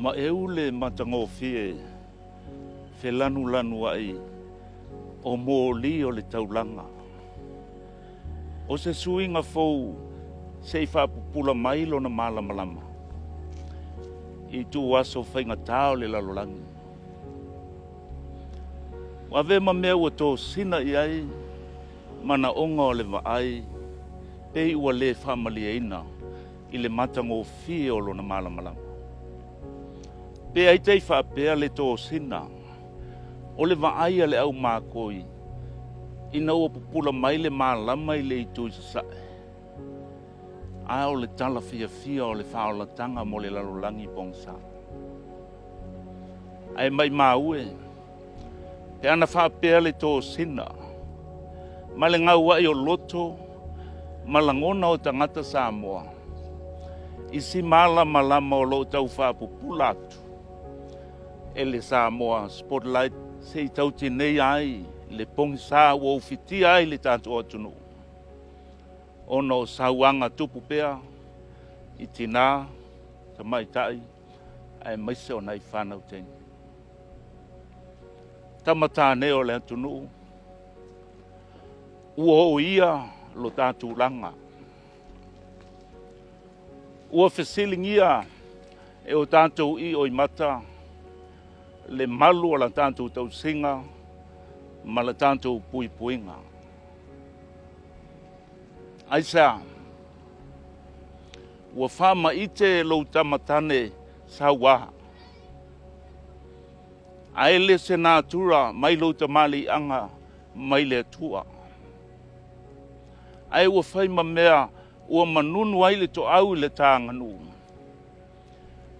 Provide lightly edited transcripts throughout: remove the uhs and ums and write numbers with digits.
Maeu le matagofie felanulanuai o moli o le taulaga. O se suiga fou se i faapupula mai lona malamalama i ituaso faigata o le lalolagi. Ua avea ma mea ua tosina i ai manaoga o le vaai pei ua le faamalieina i le matagofie o lona malamalama. Pe aita i faapea le tosina o le vaai a le au makoi ina ua pupula mai le malama i le itu i sasae, a o le tala fiafia o le faaolataga mo le lalolagi pogisa. Ae maimau e, pe ana faapea le tosina ma le gauai o loto ma lagona o tagata Samoa i si malamalama o lo o tau faapupula atu e le Samoa Spotlight se i tautinei ai le pogisa ua ufitia ai le tatou atunuu ona o sauaga tupu pea i tinā, tamaitai aemaise o nai fanau teine. Tama tāne o le atunuu, ua oo ia lo ta tulaga. Ua fesiligia e o tatou io i mata le malu o la tatou tausiga ma la tatou puipuiga. Aisea? Ua faamaite lou tama tane sauā, ae le se natura mai lou tamaliiaga mai le Atua. Ae ua fai ma mea ua manunu ai le toau i le taganuu,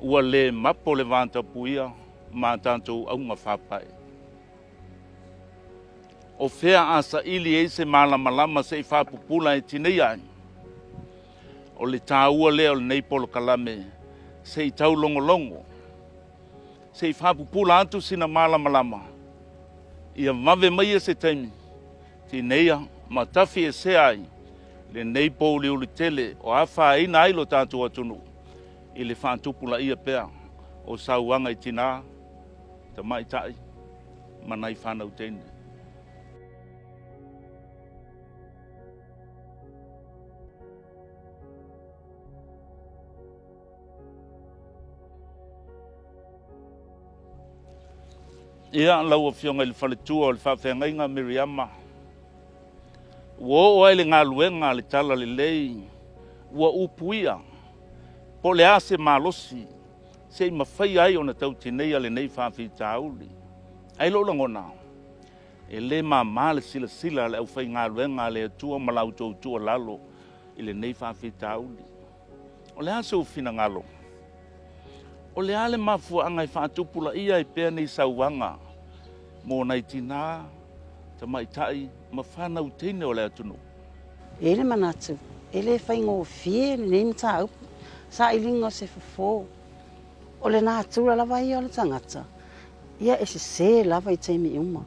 ua le mapo le vatapuia ma tatou auga faapae. O fea a saili ai se malamalama se i faapupula e tineia ai? O le taua lea o lenei polokalame se i taulogologo, se i faapupula atu sina malamalama, ia vave maia se taimi tineia ma tafi esea ai lenei pouliuli tele o afaina ai lo tatou atunuu i le faatupulaia pea o sauaga i tinā, tamaitai ma nai fanau teine. Ia, lau Afioga i le Faletua o le Faafeagaiga Miriama, ua oo ai le galuega a le Talalelei, ua upuia po o le a se malosi se i mafai ai ona tautineia lenei faafitauli. Ae i lou lagona, e le mama le silasila a le aufaigaluega a le Atua ma la outou tuualalo i lenei faafitauli. O le a sou finagalo? O le a le mafuaaga e faatupulaia ai pea nei sauaga mo nai tinā, tamaitai ma fanau teine o le atunuu? E i ai le manatu, e le faigofie lenei mataupu, sailiga o se fofo. O le natura lava ia o le tagata, ia e sese lava i taimi uma.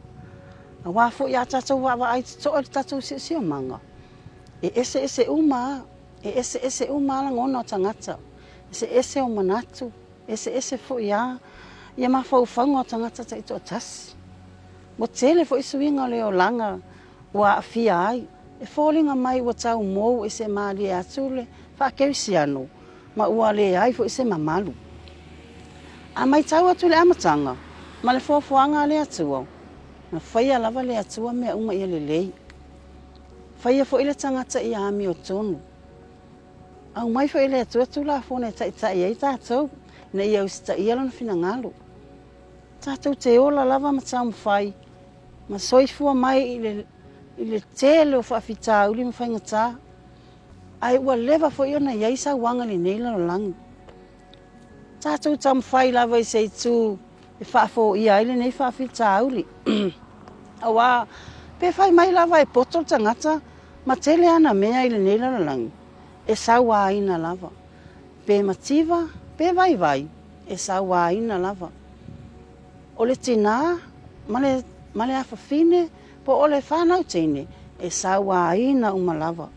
Aua foi a tatou vaavaai totoa i le tatou siosiomaga, e eseese uma lava, e eseese uma lava lagona o tagata, eseese o manatu, eseese foi lava ia mafaufauga o tagata taitoatasi. Ua tele foi suiga o le olaga ua aafia ai, e foliga mai ua tau mou ese malie atu le faakerisiano ma ua leai foi se mamalu. A matau atu i le amataga ma le foafoaga a le Atua, na faia lava le Atua mea uma ia lelei. Faia foi le tagata ia amiotonu. Aumai foi e le Atua Tulafono e taitai ai tatou ina ia usitaia Lona finagalo. Tatou te ola lava ma taumafai ma soifua mai i le, i le tele o faafitauli ma faigata, ae ua leva foi ona i ai sauaga i lenei lalolagi. Tatou taumafai lava i se itu e faafoia ai lenei faafitauli. Aua pe fai mai lava e poto le tagata ma tele ana mea i lenei lalolagi, e sauaina lava. Pe mativa, pe vaivai, e sauaina lava. O le tinā ma le, ma le afafine po o le fanau teine, e sauaina uma lava.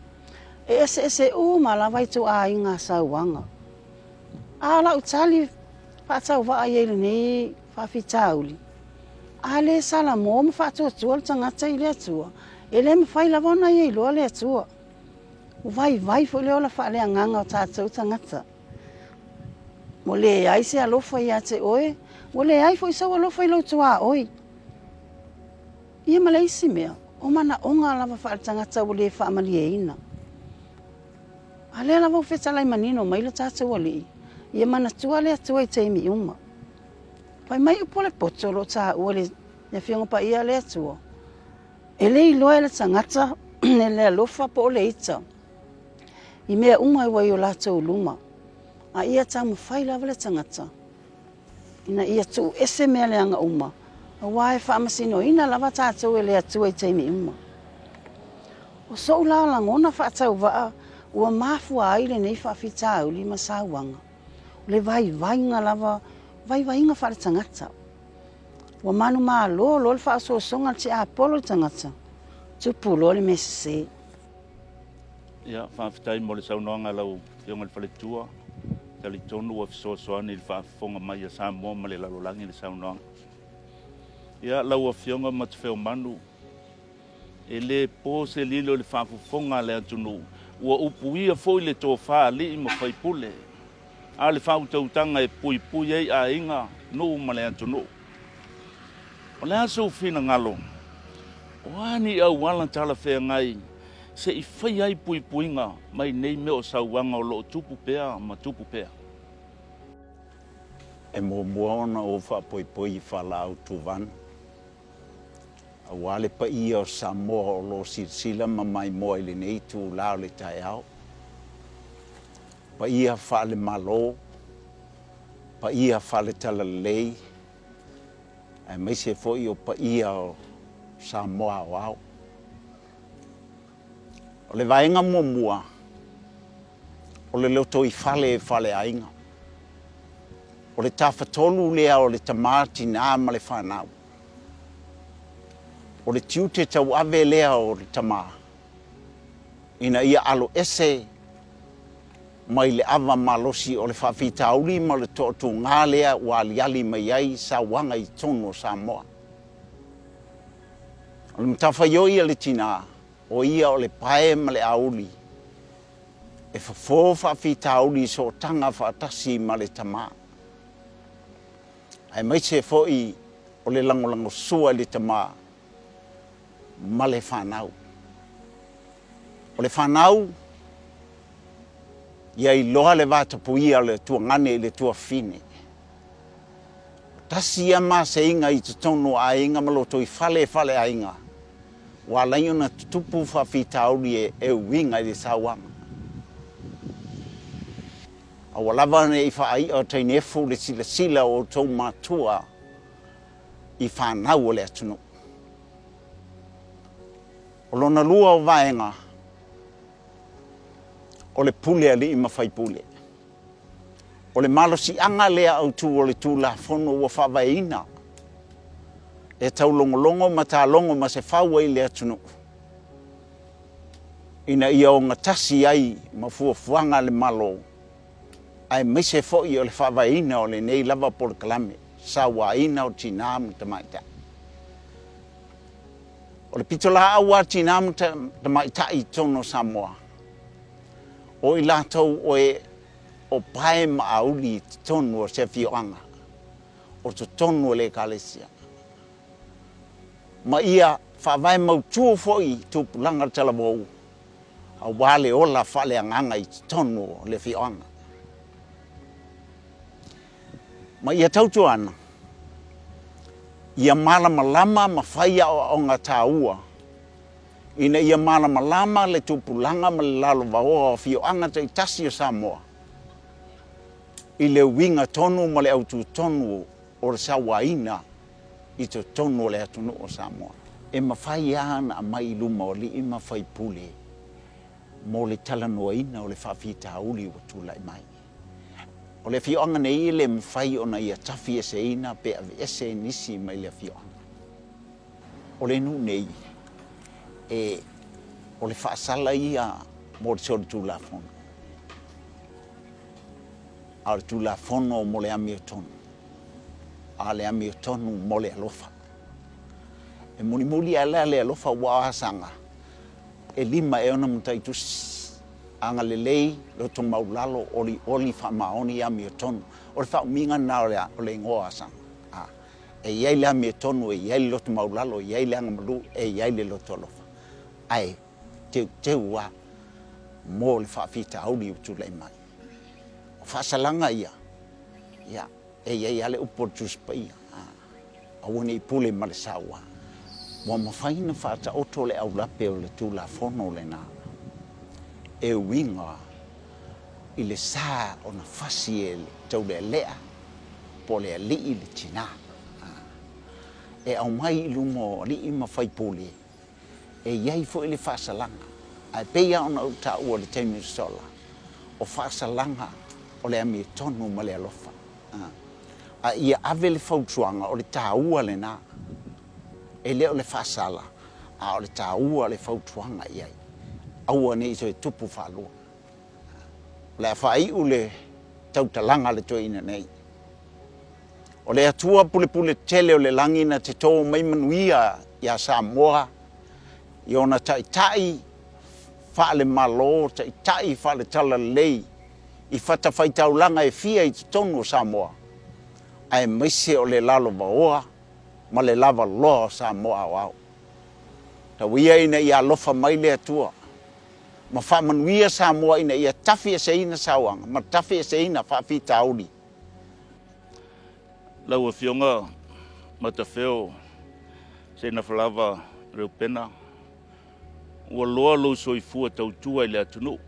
E eseese uma lava ituaiga sauaga. A o lau tali, faatauvaa i ai i lenei faafitauli, a le salamo ma faatuatua le tagata i le Atua, e le mafai lava ona ia iloa le Atua. Ua vaivai foi le ola faaleagaga o tatou tagata. Ua leai se alofa ia te oe, ua leai foi sou alofa i lou tuaoi. Ia ma le isi mea, o manaoga lava faaletagata ua le faamalieina. A lea lava ua fetalai manino mai lo tatou Alii, ia manatua le Atua i taimi uma. Fai mai upu a le poto o lo o taua i le Afioga Paia a le Atua, e le iloa e le tagata le alofa po o le ita i mea uma ua i o latou luma, a ia taumafai lava le tagata ina ia tuu ese mea leaga uma, aua e faamasinoina lava tatou e le Atua i taimi uma. O sou la lagona faatauvaa ua mafua ai lenei faafitauli ma sauaga, o le vaivaiga lava, vaivaiga faaletagata. Ua manumalo loa le faaosoosoga a le tiapolo i le tagata, tupu loa le mea sese. Ia, faafetai mo le saunoaga a lau Afioga i le Faletua. Talitonu ua fesoasoani i le faafofoga mai a Samoa ma le lalolagi le saunoaga. Ia, lau Afioga Matafeomanu, e le po se lilo i le faafofoga a le atunuu, ua upuia foi le tofa alii ma faipule, a o le faautautaga e puipui ai aiga, nuu ma le atunuu. O le a sou finagalo? O a ni auala talafeagai se i faia ai puipuiga mai nei mea o sauaga o lo o tupu pea ma tupu pea? E muamua ona ou faapoipoi i faalaau tuvana, aua le paia o Samoa o lo o silasila ma maimoa i lenei itula o le taeao. Paia faale-Malo, paia faale-Talalelei, aemaise foi o paia o Samoa aoao. O le vaega muamua, o le lotoifale e faleaiga. O le tafatolu lea o le tama, tinā ma le fanau. O le tiute tauave lea o le tama, ina ia aloese mai le ava malosi o le faafitauli ma le toatuga lea ua aliali mai ai sauaga i totonu o Samoa. O le matafaioi a le tinā, o ia o le pae ma le auli e fofo faafitauli i sootaga faatasi ma le tama, aemaise foi o le lagolagosua i le tama ma le fanau. O le fanau, ia iloa le vatapuia o le tuagane i le tuafafine. Tasi ia maseiga i totonu o aiga ma lotoifale faleaiga, ua ala ai ona tutupu faafitauli e uiga i le sauaga. Aua lava ne i faai'a o tainefu le silasila o outou matua i fanau o le atunuu. O lona lua o vaega, o le pule alii ma faipule. O le malosiaga lea autu o le Tulafono ua faavaeina e taulogologo ma talogo ma se fau ai le atunuu ina ia ogatasi ai ma fuafuaga a le Malo aemaise foi o le faavaeina o lenei lava polokalame sauaina o tinā ma tamaitai. O le pitolaau a tinā ma tamaitai i totonu o Samoa, o i latou o e o pae ma auli i totonu o se afioaga, o totonu o le Ekalesia. Ma ia faavae mautu foi tupulaga talavou aua le ola faaleagaga i totonu o le afioaga. Ma ia tautuana, ia malamalama ma fai aoaoga taua ina ia malamalama le tupulaga ma le lalovaoa o afioaga taitasi o Samoa i le uiga tonu ma le autu tonu o le sauaina i totonu o le atunuu o Samoa. E mafai lava ona aumai i luma o alii ma faipule mo le talanoaina o le faafitauli ua tulai mai. O le afioaga nei e le mafai ona ia tafieseina pe aveese nisi mai le afioaga. O le nuu nei, e, o le faasala ia mo le solitulafono, a o le tulafono mo le amiotonu. a o le amiotonu mo le alofa. E mulimuli ae la le alofa ua o asaga e lima e ona mataitusi, agalelei, loto maulalo, olioli, faamaoni, amiotonu. O le faaumiga lena o le igoa o asaga. A, e i ai le amiotonu, e i ai le loto maulalo, e i ai le agamalu, e i ai le loto alofa. Ae teuteu lava mo le faafitauli ua tulai mai. O faasalaga ia, ia, e i ai lava le upu a le Tusi Paia, aua ne i pule ma le saua. Ua mafai ona faataoto le aulape o le Tulafono lena e uiga i le sa ona fasi e le taulealea po o le alii le tina e aumai i luma o alii ma faipule e i ai foi le faasalaga, ae pei lava ona ou taua i le taimi ua sola, o faasalaga o le amiotonu ma le alofa. A ia ave le fautuaga, o le taua lena. E le o le faasala, a o le taua o le fautuaga i ai, aua ne i toe tupu faalua. O le a faaiu le tautalaga a le toeaina nei. O le Atua pulepule tele o le lagi na te tō mai manuia iā Samoa i ona taitai faale-Malo, taitai faale-Talalelei i fatafaitaulaga e fia i totonu o Samoa, aemaise o le lalovaoa ma le lavaloa o Samoa aoao. Tau ia ina ia alofa mai le Atua ma faamanuia Samoa ina ia tafi eseina sauaga ma tafi eseina faafitauli. Lau Afioga Matafeo Seinafalava Reupena, ua loa lou soifua tautua i le atunuu.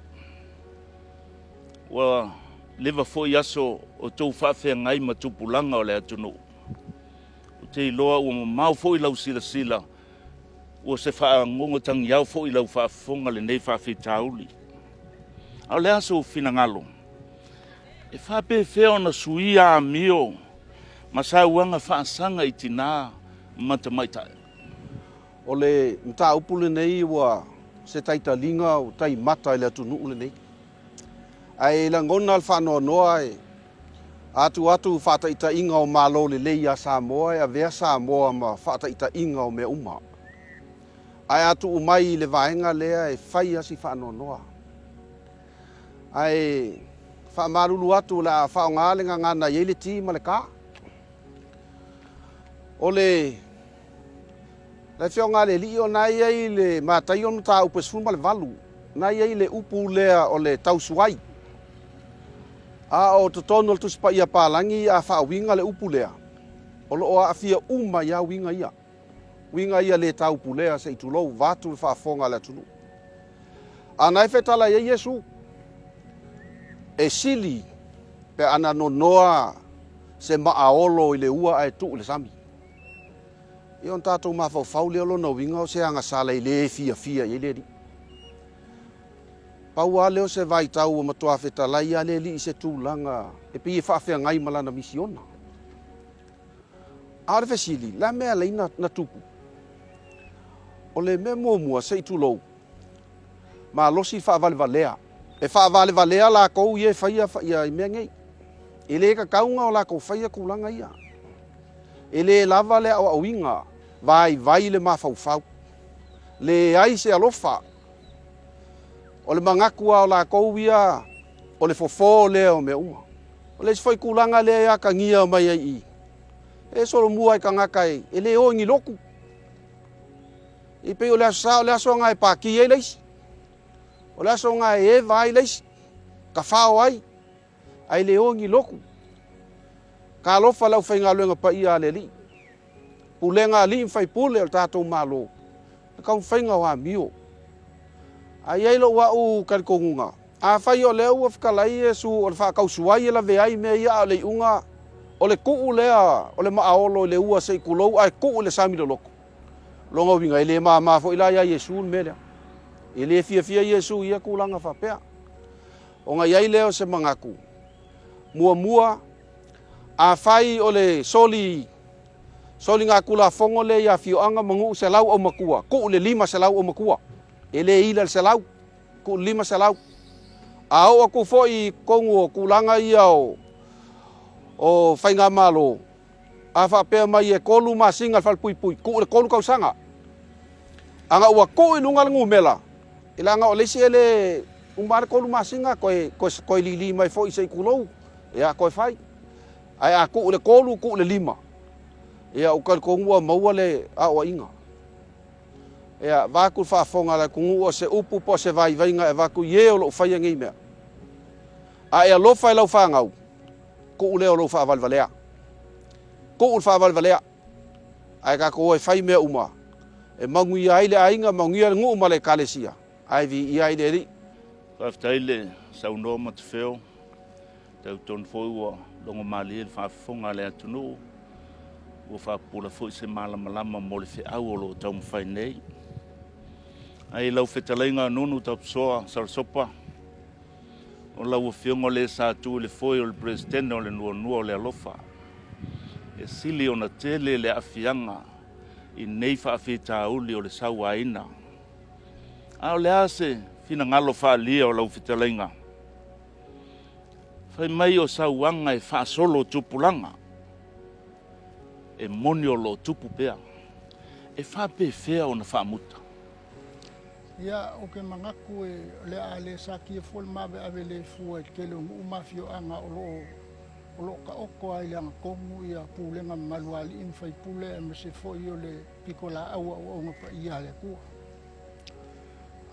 Ua leva foi aso o tou faafeagai ma tupulaga o le atunuu. Ou te iloa ua mamao foi lau silasila, ua se faagogo tagiao foi lau faafofoga lenei faafitauli. A o le a sou finagalo? E faapefea ona suia amio ma sauaga faasaga i tinā ma tamaitai? O le mataupu lenei ua se taitaliga ua taimata i le atunuu lenei. Ae lagona le faanoanoa e atu atu faataitaiga o Malo lelei ia Samoa e avea Samoa ma faataitaiga o mea uma. Ae a tuu mai i le vaega lea e fai lava si faanoanoa. Ae faamalulu atu o le a faaaoga le gagana e i ai le T ma le K. O le le Afioga a le Alii o na e i ai le Mataio mataupu e 18, na e i ai le upu lea o le tausuai. A o totonu o le Tusi Paia Palagi a faauiga le upu lea, o lo o aafia uma ai lava uiga ia. Uiga ia le taupulea se i tulou vaeatu le faafofoga a le atunuu. A na e fetalai ai Iesu, e sili pe ana nonoa se maaolo i le ua ae tuu i le sami. Ia ona tatou mafaufau lea o lona uiga o se agasala e le fiafia i ai le Alii. Pau lava lea o se vaitau ua matua fetalai lava le Alii i se tulaga e pei e faafeagai ma lana misiona. A o le fesili, le a mea e ala ai na tupu? O le mea muamua, se i tulou, malosi le faavalevalea. E faavalevalea lakou ia e faia ia mea nei. E le tatau ona o latou faia tulaga ia. E le lava le aoaoina, vaivai le mafaufau. Leai se alofa. O le manatu lava o latou ia, o le fofo lea o mea uma. O le isi foi tulaga lea e atagia mai ai i i, e solomua i tagata e le o i ni lotu. E pei o le Aso Sa, o le aso lena e pati ai le isi. O le aso lena e eva ai le isi, tafao ai, ae le o i ni lotu. Talofa le aufaigaluega paia a le Alii, pulega a alii ma faipule o le tatou Malo, le taumafaiga o amio. Ae i ai lou au talitonuga, afai o lea ua fetalai Iesu o le faatausuai e lavea ai mea ia a o le iuga o le tuu lea o le maaolo i le ua se i tulou ae tuu i le sami loloto. O lona uiga e le mama foi la ia Iesu le mea lea. E le fiafia Iesu i ia tulaga faapea. Ona i ai lea o se manatu, muamua, afai o le soli soligatulafono lea i afioaga ma nuu 100 aumatua, tuu i le 500 aumatua. E le ila i le 100, tuu i le 500. A oo atu foi i totonu o tulaga ia o faigamalo, A faapea mai e 3 masina le falepuipui, tuu i le 3 tausaga. Ana ua tuu i luga le numera, leaga o le isi e le uma lava le 3 masina toe, toe, toe lili mai foi se i tulou, ia toe fai. Ae a tuu i le 3, tuu i le 5, ia ou talitonu ua maua le aoaiga. Ia, vaeatu le faafofoga a le atunuu o se upu po o se vaivaiga e avatu i e o lo o faia nei mea. A e alofa i lau fanau, tuu lea o lou faavalevalea. Tuu le faavalevalea. Ae tatou o e fai mea uma e manuia ai le aiga, manuia le nuu ma le ekalesia, ae viia ai le Alii. Faafetai le saunoa Matafeo. Talitonu foi ua logomalie le faafofoga a le atunuu, ua faapupula foi se malamalama mo le feau o lo o taumafai nei. Ae i lau fetalaiga Nunu Tapusoa Salasopa, o lau Afioga lea sa tu i le foe o le Peresetene o le Nuanua o le Alofa, e sili ona tele le aafiaga i nei faafitauli o le sauaina. A o le a se finagalo faaalia o lau fetalaiga? Fai mai o sauaga e faasolo tupulaga, e moni o lo o tupu pea. E faapefea ona faamuta? Ia, ou te manatu e, o le a le satia fua le maaveave le fua i le tele o nuu ma afioaga o lo o, o lo o taoto lava i le agatonu ia pulega mamalu a alii ma faipule aemaise foi o le pitolaau a auauna paia a le Atua.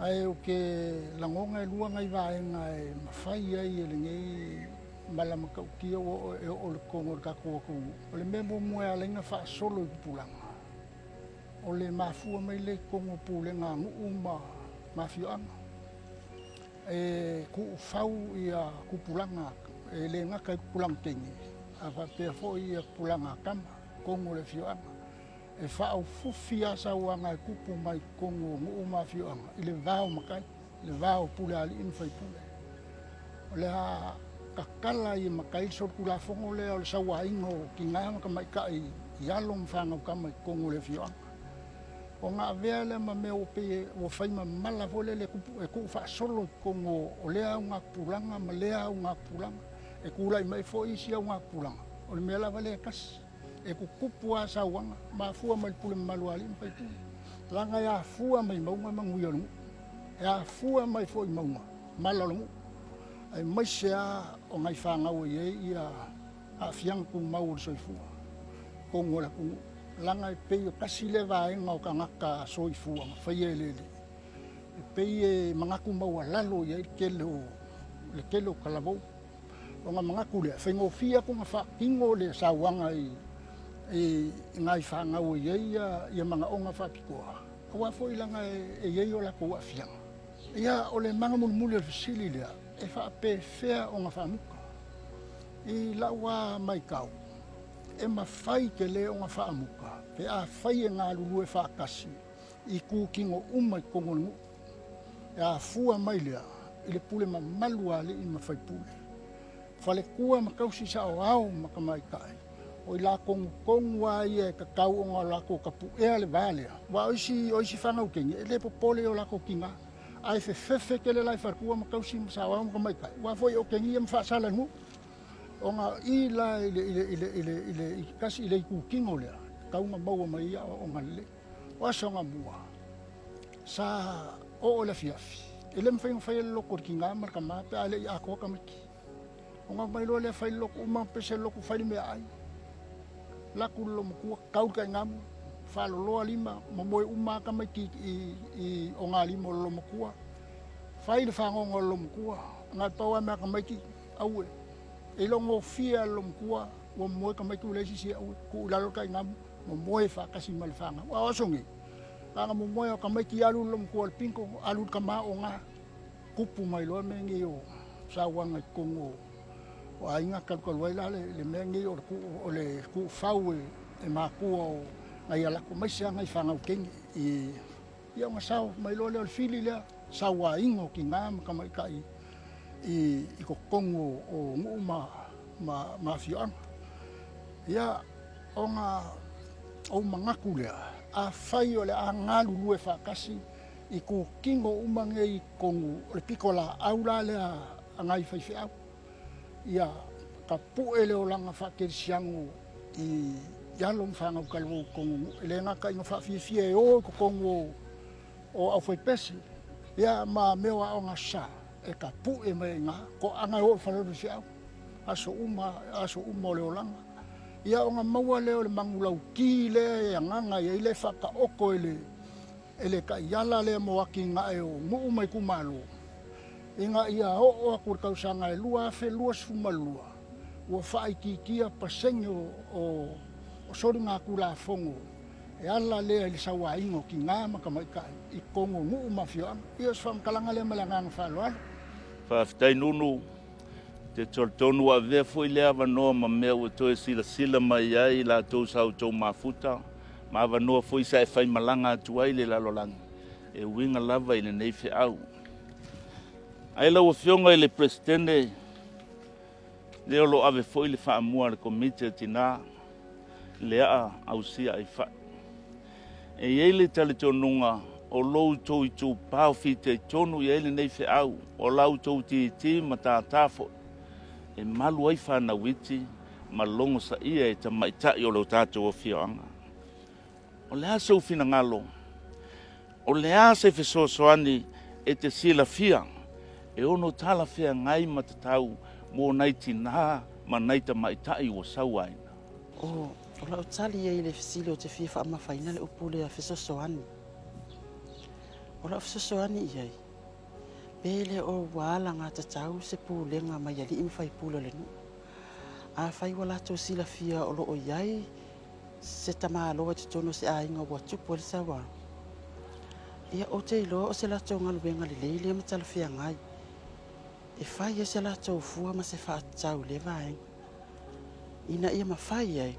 Ae ou te lagona e lua nai vaega e mafai ai e lenei mala matautia ua oo e oo i totonu o le tatou atunuu. O le mea muamua e ala ai ona faasolo i tupulaga, o le mafua mai lea i totonu o pulega a nuu ma afioaga. E tuufau ia tupulaga, e le gata i tupulaga teine, ae faapea foi ia tupulaga a tama i totonu o le afioaga. E faaufufi lava sauaga e tupu mai totonu o nuu ma afioaga i le va o matai, i le va o pule a alii ma faipule. O le a tatala ai e matai le solitulafono lea o le sauaina o tina ma tamaitai i alo ma fanau tama i totonu o le afioaga. Ona avea lea ma mea ua pei ua fai ma mala foi lele e tuufaasolo i totonu o lea augatupulaga ma lea augatupulaga. E tulai mai foi isi augatupulaga, o le mea lava lea e tasi. E tutupu lava sauaga, mafua mai le pule mamalu a alii ma faipule. Leaga e afua mai mauga manuia o le nuu. E afua mai foi mauga mala o le nuu. Aemaise lava o nai fanau e i ai ia aafiaga tumau o le soifua, totonu o le atunuu. Leaga e pei o tasi lea vaega o tagata soifua na faia e le Alii, e pei e manatu maualalo i ai le tele o, le tele o talavou. Ona manatu lea, e faigofie atu ona faatino le sauaga i, i nai fanau e i ai ia, ia manaoga faapitoa, aua foi leaga e, e i ai o latou aafiaga. Ia, o le maga mulimuli o le fesili lea, e faapefea ona faamuta? I lau lava matau, e mafai tele ona faamuta pe afai e galulue faatasi i itutino uma i totonu o le nuu. E afua mai lea i le pule mamalu a alii ma faipule, faletua ma tausi saoao ma tamaitai, o i latou tonu lava ia e tatau ona latou tapuea le va lea, aua o isi, o isi fanau teine e le popole i o latou tina, ae fefefe tele la i faletua ma tausi ma saoao ma tamaitai, aua foi o tegia ma faasala i le nuu. Ona o i la i le, i le, i le, i le, i le, i tasi i le itutino lea, tatau ona maua mai ai aoaoga lelei. O aso gamua, sa oo i le afiafi, e le mafai ona faia le loto i le tina ma le tama pe a le i atoa tamaiti. Ona omai loa lea fai le loto uma, pese le loto fai le meaai, laku le loomatua, tau le tainamu, faaloloa lima, momoe uma lava tamaiti i, i ogalima o le loomatua, fai le fagogo a le loomatua, na o le pau lava mea a tamaiti, aue. E iloa gofie lava e le loomatua, ua momoe tamaiti ua leai se isi e aue, tuu i lalo le tainamu, momoe faatasi ma le fanau. A o aso nei, na ona momoe o tamaiti alu i le loomatua i le pinto, alu i le tama o ga, tupu mai loa mea nei o sauaga i totonu o aiga talu talu ai la le mea nei o le tuu, o le tuufau e matua o nai alako aemaise lava nai fanau teine i ia ona sao mai loa lea o le fili lea, sauaina o tina ma tamaitai i i totonu o nuu ma ma afioaga. Ia ona ou manatu lea, afai o le a galulue faatasi itutino uma nei i totonu o le pitolaau la lea a nai faifeau, ia tapue le olaga faakerisiano i i alo ma fanau talavou i totonu o nuu. E le gata ina faafiafia e o i totonu o o aufaipese, ia ma mea o aoga sa e tapue mai ai i ina, toaaga e o i le fale o le faifeau, aso uma, aso uma o le olaga. Ia ona maua lea o le manulauti lea e agaga i ai le faataoto e le e le taiala lea mo atinae o nuu ma itumalo, ina ia oo atu i le tausaga e 2022, ua faaitiitia pasene o, o, o soligatulafono e ala lea i le sauaina o tina ma tamaitai i totonu o nuu ma afioaga. Ia o se faamatalaga lea ma le agaga faaaloalo. Faafetai Nunu, te talitonu ua avea foi lea avanoa ma mea ua toe silasila mai ai i latou sa outou mafuta ma avanoa foi sa e faimalaga atu ai i le lalolagi e uiga lava i lenei feau. Ae lau Afioga i le Peresetene, lea o lo o ave foi le faamua a le Komiti a Tina, le aa ausia ai fai. E i ai le talitonuga o lo outou itupa o fitaitonu i ai lenei feau, o la outou titi ma tātā foi, e malu ai fanau iti ma logosaia e tamaitai o lo tatou afioaga. O le a sou finagalo? O le a se fesoasoani e te silafia e ono talafeagai ma tatau mo nai tinā ma nai tamaitai ua sauaina? O, o lau tali i ai i le fesili ou te fia faamamafaina le upu lea fesoasoani. O lau fesoasoani i ai, pe le o ua alagatatau se pulega mai alii ma faipule o le nuu. Afai ua latou silafia o lo o i ai se tamaloa i totonu o se aiga ua tupu ai le sauaga, ia ou te iloa o se latou galuega lelei lea ma talafeagai e fai ai se latou fua ma se faatatau i lea vaega, ina ia mafai ai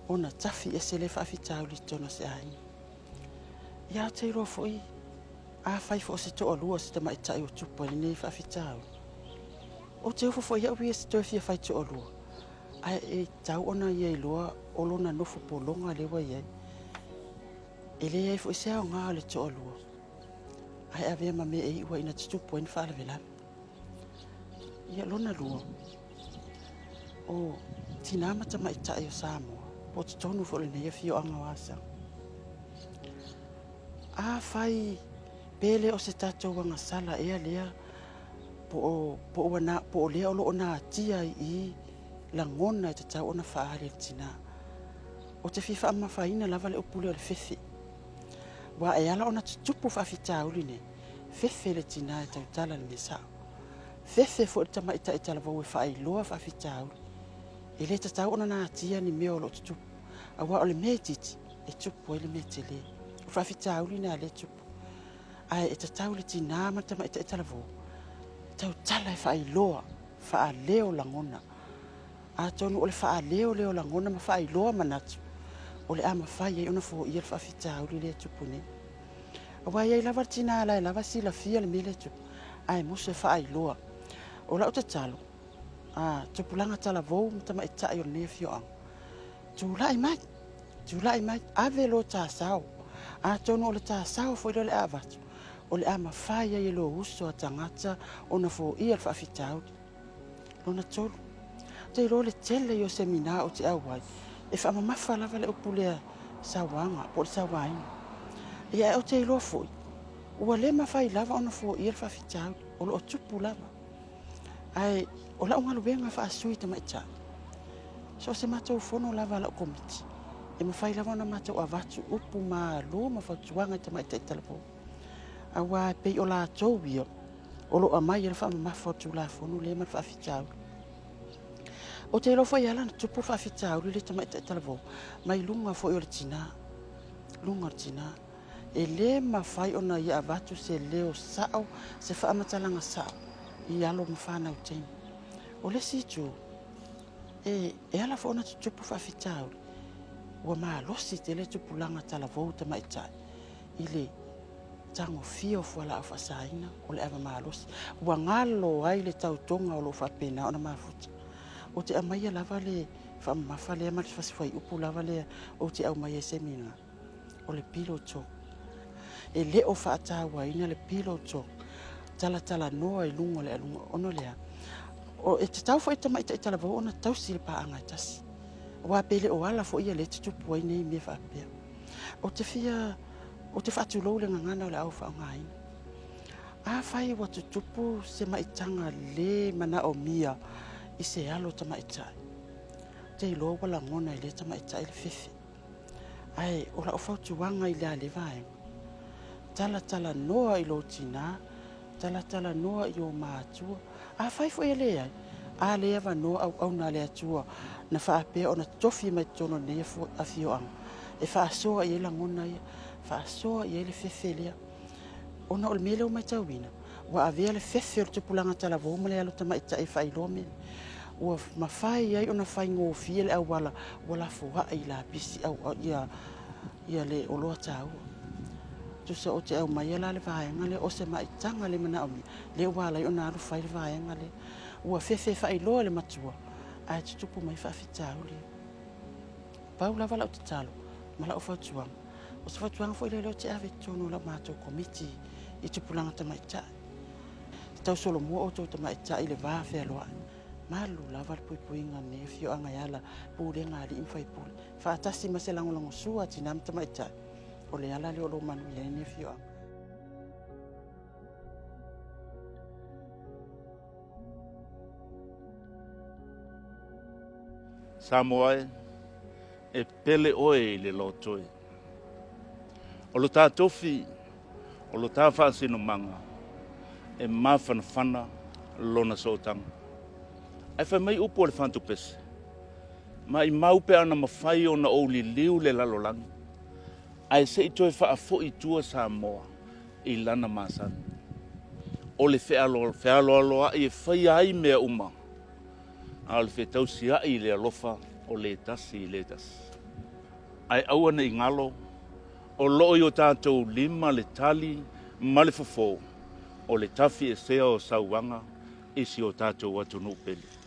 ona tafi ese lea faafitauli i totonu o se aiga. Ia ou te iloa foi, afai foi o se toalua o se tamaitai ua tupu ai lenei faafitauli, ou te ofo foi au ia i se toe fia fai toalua, Ae e tatau ona ia iloa o lona nofo pologa lea ua i ai. E leai foi se aoga o le toalua, ae avea ma mea e iu ai ina tutupu ai ni faalavelave. Ia lona lua, o tinā ma tamaitai o Samoa, po o totonu foi o lenei afioaga o Asaga, afai pe le o se tatou agasala ea lea po o, po o, na, po o lea o lo o natia i i lagona e tatau ona faaali e le tinā. Ou te fia faamamafaina lava le upu lea o le fefe. Aua e ala ona tutupu faafitauli nei, fefe le tinā e tautala le mea sao. Fefe foi le tamaitai talavou e faailoa faafitauli. E le tatau ona natia ni mea o lo o tutupu, aua o le mea itiiti e tupu ai le mea tele. O faafitauli na lea e tupu. Ae e tatau i le tinā ma le tamaitai talavou e tautala e faailoa, faaleo lagona. Atonu o le faaleo lea o lagona ma faailoa manatu, o le a mafai ai ona foia le faafitauli lea e tupu nei. Aua e i ai lava le tinā la e lava silafia le mea lea e tupu, ae musu e faailoa. O lau tatalo, a tupulaga talavou ma tamaitai o lenei afioaga, tulai mai, Tulai mai, ave lo ta sao. Atonu o le ta sao foi lea o le a avatu, o le a mafai ai e lou uso a tagata ona foia le faafitauli. Lona tolu, ou te iloa o le tele ia o semina ou te auai, e faamamafa lava le upu lea sauaga po o le sauaina. Ia ae ou te iloa foi, ua le mafai lava ona foia le faafitauli, o lo o tupu lava. Ae o lau galuega faa-sui tamaitai, so o se matou fono lava a lau komiti, e mafai lava ona matou avatu upu malu ma fautuaga i tamaitai talavou, aua e pei o latou ia o lo o aumai ai le faamamafa o le Tulafono lea ma le faafitauli. Ou te iloa foi e ala ona tupu le faafitauli lea i tamaitai talavou, mai luga foi o le tina, luga o le tina. E le mafai ona ia avatu se leo sao, se faamatalaga sao i alo ma fanau teine. O le isi itu, e, e ala foi ona tutupu faafitauli, ua malosi tele tupulaga talavou tamaitai i le tagofia o fualaau faasaina o le ava malosi, ua galo ai le tautoga o lo o faapena ona mafuta. Ou te aumaia lava le faamamafa lea ma le fasi fuaiupu lava lea ou te aumaia i semina. o le pillow talk. E le o faatauaina le pillow talk, talatalanoa i luga o le aluga, ona o le a? O, e tatau foi i tamaitai talavou ona tausi le paaga e tasi. Aua pe le o ala foi ia lea e tutupu ai nei mea faapea. Ou te fia, ou te faatulou le gagana o le a ou faaaogaina. Afai ua tutupu se maitaga le manaomia i se alo tamaitai, ou te iloa ua lagona e lea tamaitai le fefe. Ae o lau fautuaga i lea vaega, talatalanoa i lou tinā, talatalanoa i ou matua. Afai foi e leai, a lea avanoa auauna a le Atua na faapea ona tofi mai totonu o lenei afioaga e faasoa i ai lagona ia, faasoa i ai le fefe lea. Ona o le mea lea ua matauina, ua avea le fefe o le tupulaga talavou ma le alo tamaitai e faailoa mea. Ua mafai ai ona faigofie le auala ua lafoai i lapisi ia, ia le oloa taua. Tusa ou te aumaia la le vaega lea o se maitaga le manaomia, lea ua ala ai ona alu fai le vaega lea. Ua fefe faailoa e le matua, ae tutupu mai faafitauli. Pau lava lau tatalo ma lau fautuaga, o se fautuaga foi lea ou te ave i totonu o la matou komiti i tupulaga tamaitai. Tausolomua outou tamaitai i le va fealoai. Malu lava le puipuiga o lenei afioaga e ala pulega a alii ma faipule. Faatasi ma se lagolagosua a tina ma tamaitai, o le ala lea o lo o manuia ai lenei afioaga. Samoa e, e pele oe i le loto e. O lo ta tofi, o lo ta faasinomaga, e mafanafana lona sootaga. Ae fai mai upu o le fatupese, maimau pe ana mafai ona ou liliu le lalolagi, ae se i toe faafoi i tua Samoa i lana masani. O le fealoaloai e faia ai mea uma, a o le fetausiai i le alofa o le tasi i le tasi. Ae aua ne i galo, o lo o i o tatou lima le tali ma le fofo o le tafiesea o sauaga i si o tatou atunuu pele.